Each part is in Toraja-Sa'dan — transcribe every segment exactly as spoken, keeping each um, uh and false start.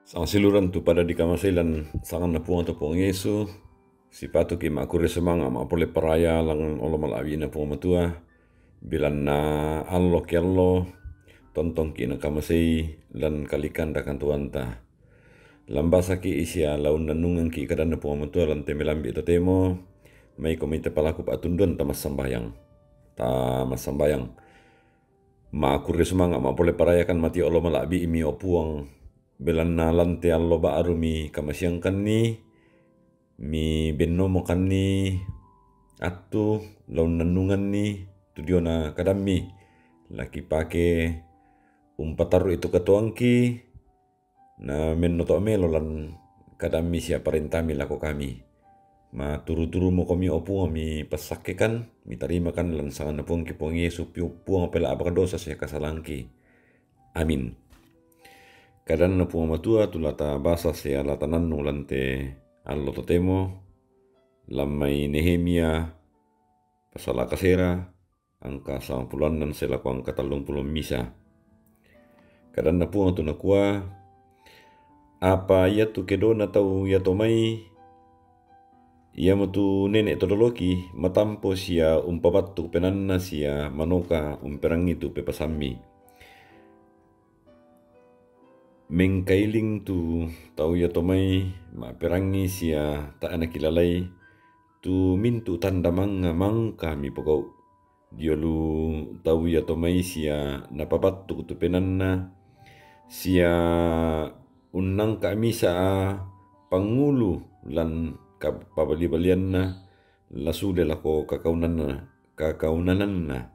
Sangsiluran tu pada dikamasei lan sanganna Puang tu Puang Yesu, sipatuki ma'kurre sumanga' ma'pole paraya lan olo mala'bi'na Puang Matua, bilanna allo ke allo, tontongki' nakamasei lan kalikan rakan tuanta. Lambasaki' sia la unnannungangki' kadanna Puang Matua lan te melambi' totemo, maiko mai te palaku pa'tunduan ta massambayang. Ta massambayang. Ma'kurre sumanga' ma'pole parayakan mati olo mala'bi'mi, o Puang, belanna lan te allo ba'ru mi kamasiangkanni, mi bennomokanni attu la unnannunganni tu diona kadammi, la kipake umpatarru'i tu katuoangki, na mennoto' melo lan kadammi sia parentami lako kami. Maturu-turumokomi, o Puang, mi passakkekan, mitarimakan lan sanganna Puangki Puang Yesu, Pu-, Puang pela' a'bak dosa sia kasalangki. Amin. Kadanna Puang Matua tu la tabasa sia la tanannung lan te allo totemo, lan mai Nehemia pasala kasera, angka sampulo annan sia lako angka tallung pulo misa. Kadanna Puang tu nakua, apa iatu kedona tau iato mai, iamotu nene' to doloki, matampo sia umpabattu penaanna sia manoka umperangi tu pepasammi. Mengkailing tu tau iato mai ma'perangi sia tae' nakilalai, tu mintu' tanda mangnga mangka mipogau'. Dio lu tau iato mai sia napabattu tu penaanna, sia unnangka' misa' pangngulu lan kapabali-balianna, la sule lako kakaunanna, kakaunananna.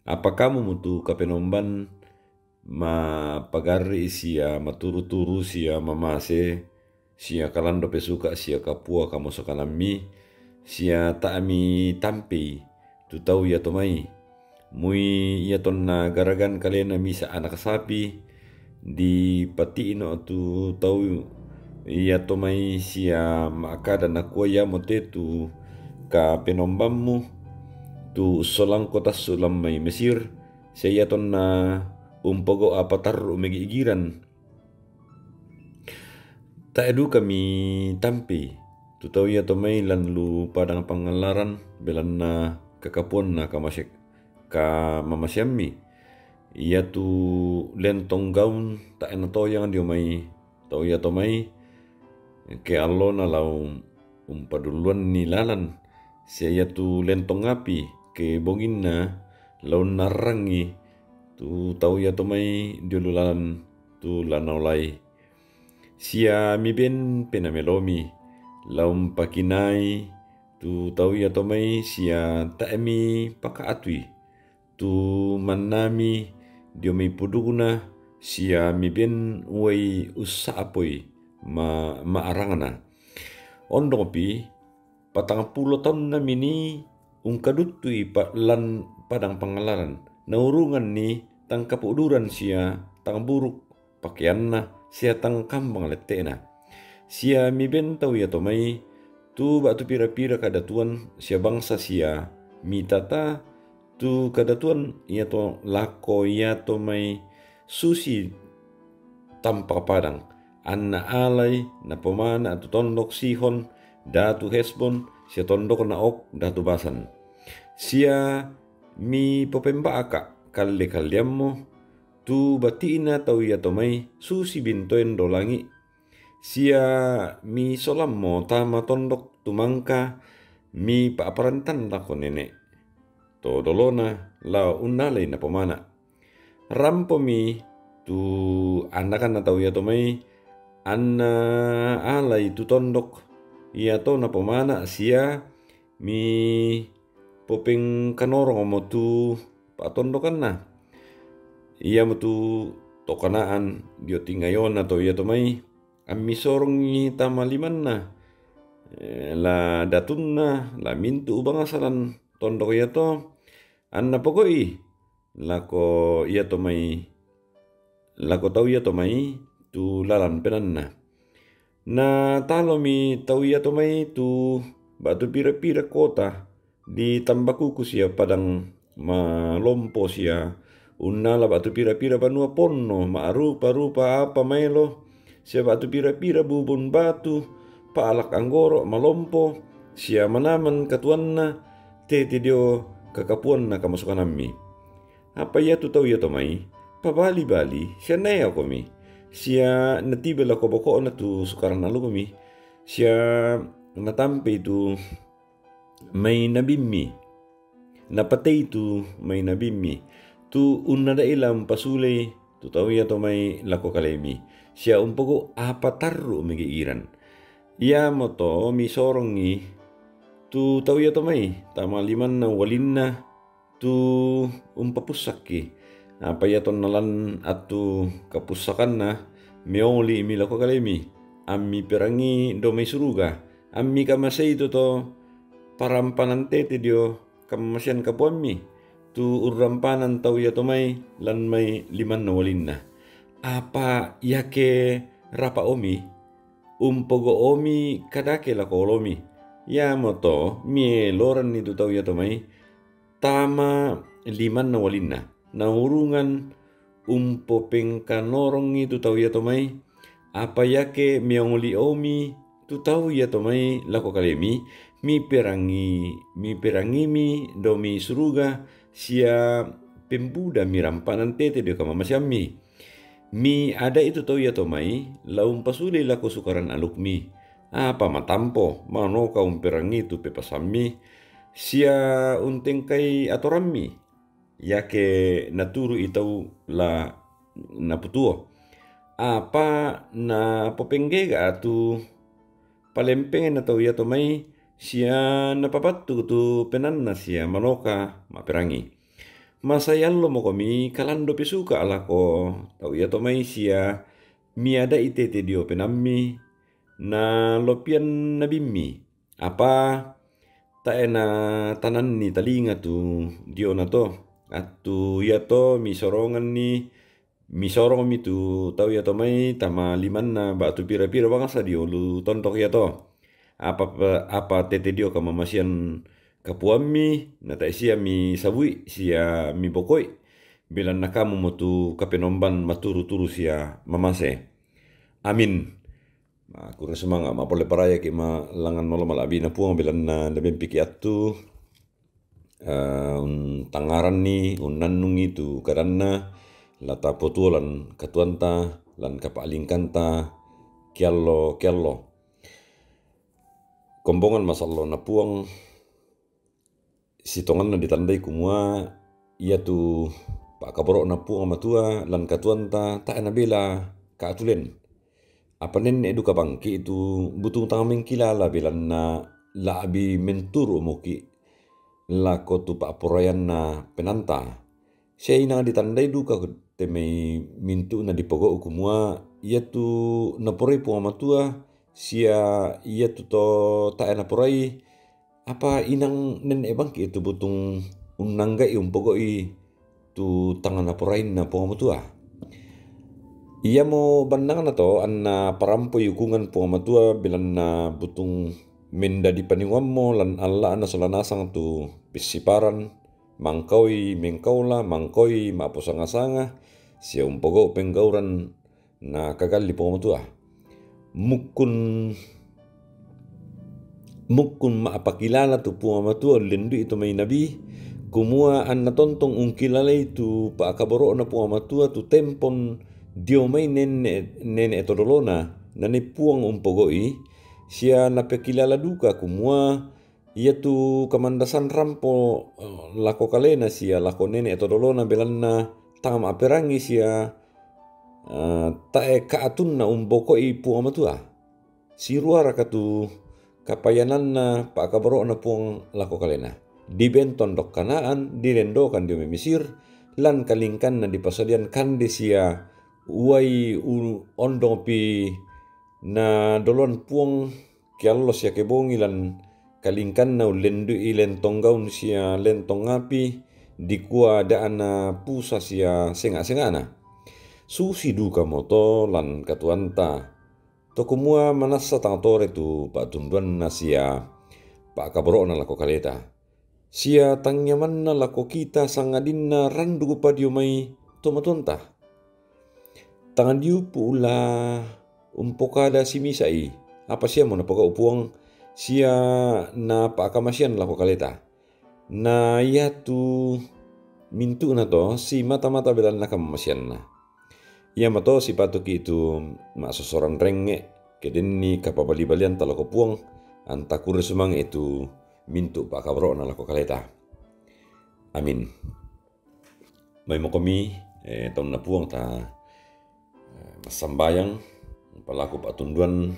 Apa kamu mutu Kapenomban mapagarri' sia maturu-turu sia mamase, sia kalando pesuka' sia kapua kamosokanammi, sia tae' mitampei tu tau iato mai. Mui iatonna garagan kalena misa' anak sapi, dipati'no' tu tau iato mai sia ma'kada nakua, iamo te tu Kapenombammu, tu ussolangko tassu' lan mai Mesir, sia iatonna umpogau' apa tarru' megigiran, tae' duka mitampei tu tau iato mai lan lu padang pangallaran, belanna kakapuanna kamasek-, kamamaseammi. Iatu lentong gaun tae' natojang dio mai tau iato mai, ke allona la umpadulluanni lalan, sia iatu lentong api ke bonginna la unnarrangi tu tau iato mai dio lu lalan tu la naolai. Sia miben penamelomi, la umpakinai tu tau iato mai sia tae' mipaka'atui, tu mannami dio mai pudukna, sia miben uai ussa'apoi ma-, ma'arangna. Ondongpi, patangpulo taunna mini ungkaduttui pa-, lan padang pangallaran, naurunganni tang kapu'duran sia tang buruk pakeanna sia tang kambang lette'na. Sia miben tau iato mai tu ba'tu pira-pira kadatuan sia bangsa sia mitata tu kadatuan iato lako iato mai susi tampak padang, anna alai napomana' tu tondok Sihon, datu Hesbon, sia tondokna Og, datu Basan. Sia mipopemba'aka' kalle-kalleammu, tu bati'na tau iato mai susi bintoen do langi'. Sia misolammo tama tondok tu mangka mipa'parentan lako nene' to dolona la unnalai napomana'. Rampomi tu anakanna tau iato mai, anna alai tu tondok iato napomana' sia mipopengkanorongmo tu pa'tondokanna. Iamotu to Kanaan dio tingayona tau iato mai, ammisorongi tama limanna, eh, la datunna, la mintu' bangsa lan tondok iato, anna pogau'i lako iato mai, lako tau iato mai tu lalan penaanna. Natalomi tau iato mai tu ba'tu pira-pira kota, ditambakuku sia padang malompo sia unnala ba'tu pira-pira banua ponno ma'rupa-rupa apa maelo sia ba'tu pira-pira bubun batu, pa'lak anggoro' malompo, sia manaman katuoanna tete dio kakapuanna kamasokanammi. Apa iatu tau iato mai pabali-bali sia naeokomi, sia natibai lako boko'na tu sukaran alukmi, sia natampei tu mai nabimmi, napatei tu mai nabimmi, tu unnada'i la umpasulei tu tau iato mai lako kalemi, sia umpogau' apa tarru' megigiran. Iamoto misorongi tu tau iato mai tama limanna ualinna, tu umpapussakki. Apa iatonna lan attu kapussakanna, meoli'mi lako kalemi, ammi perangi do mai suruga, ammi kamasei tu to parampanan tete dio kamamasean kapuammi, tu urrampanan tau iato mai lan mai limanna ualinna. Apa iake rapa'omi, umpogo'omi kadake lako olomi, iamoto mieloranni tu tau iato mai tama limanna ualinna, naurungan umpopengkanorongi tu tau iato mai. Apa iake meoli'omi tu tau iato mai lako kalemi, miperangi, miperangimi do mai suruga, sia pembudami rampanan tete dio kamamaseammi. Miada'i tu tau iato mai la umpasulei lako sukaran alukmi. Apa matampo manoka umperangi tu pepasammi, sia untengkai atorammi, iake naturu'i tau la naputuo. Apa napopenggega'a tu palempengna tau iato mai, sia napabattu tu penaanna sia manoka ma'perangi. Masai allomokomi kalando pesuka' lako tau iato mai sia miada'i tete dio penaammi, nalopian nabimmi. Apa tae' natananni talinga tu diona to. Attu iato misoronganni, misorongmi tu tau iato mai tama limanna ba'tu pira-pira bangsa dio ulu tondok iato. Apa, apa tete dio kamamasean kapuammi, na tae' sia misabui sia miboko'i, belanna kamumo tu Kapenomban maturu-turu sia mamase. Amin. Ma, kurre sumanga', ma polle parayaki ma langngan olo mala'bi'na Puang, belanna nabempiki attu, eh, untangngaranni, unnannungi tu kadanna, la tapotuo lan katuoanta, lan kapa'lingkanta, kiallo-kiallo. Kombongan masallona Puang, sitonganna ditandai kumua iatu pa'kaboro'na Puang Matua lan katuoanta tae' nabela ka'atulen. Apa nenne' duka bangki' tu butung tang mengkilala, belanna la'bi menturu'moki' lako tu pa'poraianna penaanta. Sia inang ditandai duka te mai mintu'na dipogau' kumua iatu naporai Puang Matua, sia iatu to tae' naporai, apa inang nenne' bangki' tu butung unnangga'i umpogau'i tu tang naporainna Puang Matua. Iamo bannangna to anna parampoi ukungan Puang Matua, belanna butung mendadi paningoammo lan alla'na sola nasang tu pessiparan, mangkaoi mengkaola, mangkaoi ma'posanga-sanga, sia umpogau' penggauran nakagalli Puang Matua. Mukkun, mukkun ma'pakilala tu Puang Matua ullendu'i tu mai nabi, kumua anna tontong ungkilalai tu pa'kaboro'na Puang Matua tu tempon dio mai nenne', nene' to dolona, nane Puang umpogau'i, sia napakilala duka kumua iatu kamandasan rampo, eh, lako kalena sia lako nene' to dolona, belanna tang ma'perangi sia, eh, tae' ka'atunna umboko'i Puang Matua. Siruaraka tu kapayananna pa'kaboro'na Puang lako kalena. Diben tondok Kanaan, dilendokan dio mai Mesir, lan kalingkanna dipasadian kande sia uai u-, ondongpi nadoloan Puang kiallo sia kebongi, lan kalingkanna ullendu'i lentong gaun sia lentong api, dikua da'na pusa sia senga'-senga'na. Susi dukamo to lan katuoanta to kumua manassa tang tore tu pa'tunduanna sia pa'kaboro'na lako kaleta, sia tangngiamanna lako kita, sangadinna randukpa dio mai to matuanta. Tang diuppu' la umpokada si misa i, apa sia mo napoga'u Puang sia na pa'akamasian lako kaleta. Na iatu mintu'na to si mata-mata belanna kamamasianna. Ia mato sipatuki itu ma'sosoran rengnge', ke denni kapabali-balianta lako Puang, anta kurre sumange' itu mintu' pa'kaboro'na lako kaleta. Amin. Mai mokomi, eh, taunna Puang ta, eh, massambayang, palaku pa'tunduan,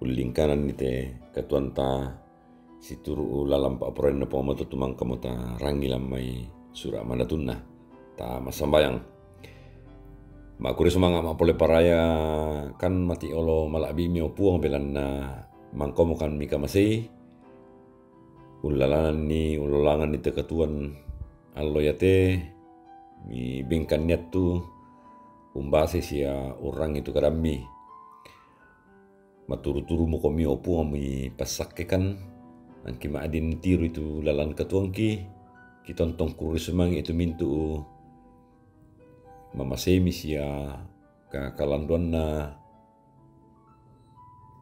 ullingkananni te katuoanta situru' lalan pa'poraianna Puang Matua tu mangkamo ta rangi lan mai sura' madatunna. Ta massambayang. Makkuri sumanga' ma'pole parayakan mati olo mala'bi'mi o Puang belanna mangkomokan mikamasei, ullalananni, ullolanganni te katuoan allo iate, mibengkanni attu, umbasei sia urrangi tu kadammi. Maturu-turu mokomi o Puang mipassakkekan, angki ma'din tiroi tu lalan katuoangki, kitontong kurre sumange' itu mintu' mamaseimi sia kakalanduanna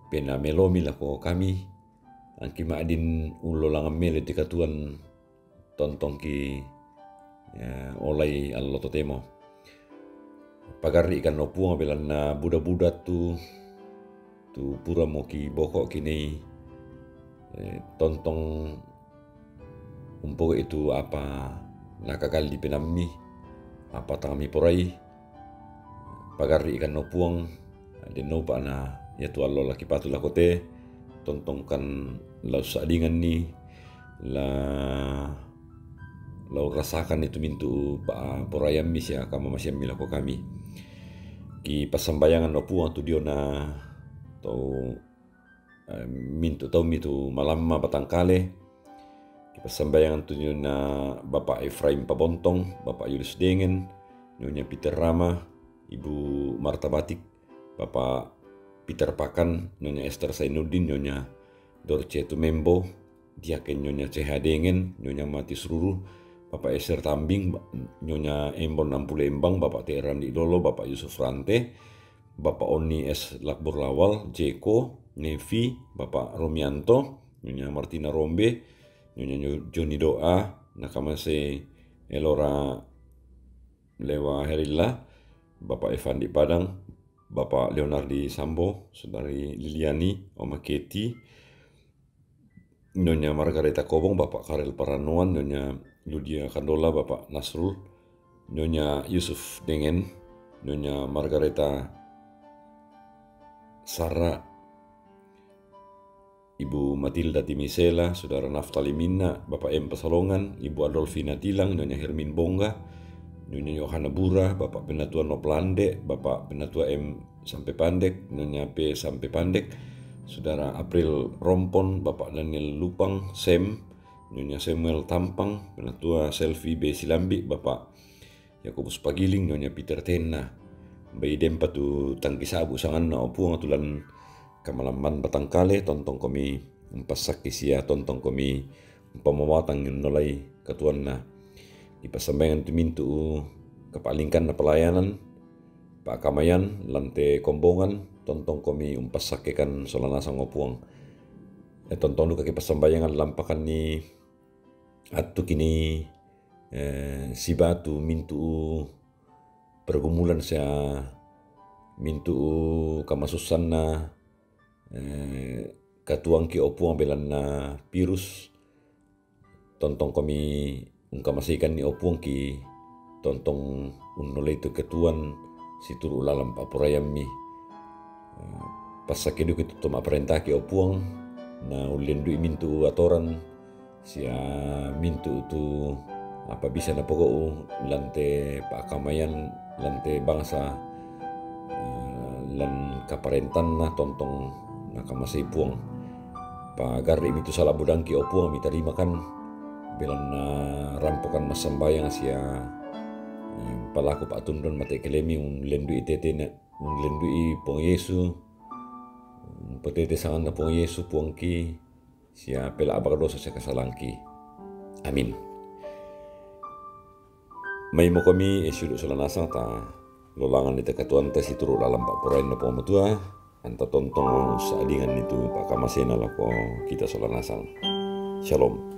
penamelomi lako kami, angki ma'din ullolangan melo te katuoan tontongki, eh, olai allo totemo. Pagarri'ikan o Puang belanna buda-buda tu, tu puramo kiboko' kinei, eh, tontong umpogo' itu apa nakagalli penaammi, apa tang miporai, pagarri'ikan o Puang, denno upa' na iatu allo la kipatu lako te, tontongkan la ussa'dinganni, la, la urrasakan itu mintu' pa'poraiammi sia kamamasiammi lako kami. Kipassambayangan o Puang tu diona tau, eh, mintu' taummi tu malamma batangkale. Kipassambayangan tu diona Bapak Efraim Pabontong, Bapak Yulus Dengen, Nyonya Peter Rama, Ibu Marta Batik, Bapak Peter Pakan, Nyonya Esther Sainuddin, Nyonya Dorce Tumembo, Diaken Nyonya C H Dengen, Nyonya Matius Ruru, Bapak Esther Tambing, Nyonya Embon Ampule Embang, Bapak T R Randi Dolo, Bapak Yusuf Rante, Bapak Oni S Lakbur Lawal, Jeko, Nevi, Bapak Romianto, Nyonya Martina Rombe, Nyonya Nyo-, Joni Doa, Nakamase Elora Lewa Herilla, Bapak Evandi Padang, Bapak Leonardi Sambo, Saudari Liliani, Oma Keti, Nyonya Margareta Kobong, Bapak Karel Paranoan, Nyonya Ludia Kandola, Bapak Nasrul, Nyonya Yusuf Dengen, Nyonya Margareta Sara, Ibu Matilda Timisela, Saudara Naftali Minna, Bapak M Pasalongan, Ibu Adolfina Tilang, Nyonya Hermin Bongga, Nyonya Yohana Bura, Bapak Penatua Noplande, Bapak Penatua M Sampe Pandek, Nyonya P Sampe Pandek, Saudara April Rompon, Bapak Daniel Lupang, Sem, Nyonya Samuel Tampang, Penatua Selvi B Silambi, Bapak Yakobus Pagiling, Nyonya Peter Tenna. Bai dempa tu tangki sabu sanganna o Puang tu lan kamalamman batangkale, tontong komi umpassakke sia tontong komi umpamawatang unnolai katuanna. Ipassambayangan tu mintu kapalingkanna pelayanan, pa'kamayan, lan te kombongan, tontong komi umpassakkekan sola nasang o Puang. E, tontong duka kipassambayangan lampakanni attu kini, eh, sibatu mintu pergumulan sia mintu kamasussanna, eh, katuangki o Puang belanna virus, tontong komi ungkamaseikanni o Puangki, tontong unnolai tu katuan situru lalan pa'poraiammi. Eh, passakke duka tu to ma'parentaki o Puang, na ullendu'i mintu atoran, sia mintu tu apa bisa napogau lan te pa'kamayan, lan te bangsa, eh, lan kaparentanna tontong nakamasei Puang. Pagarri'mi tu sala budangki o Puang mitarimakan, belanna rampokan massambayang sia, eh, palaku pa'tunduan mate kelemi unlendu'i tetena, unlendu'i Puang Yesu, umpatete sanganna Puang Yesu, Puangki, sia pela'bak dosa sia kasalangki. Amin. Maimo komi, e, siulu' sola nasang ta lolanganni te katuanta situru lalan pa'poraianna Puang Matua, An tatontong sa'adingan nitu pa'kamasena lako kita sola nasang. Shalom.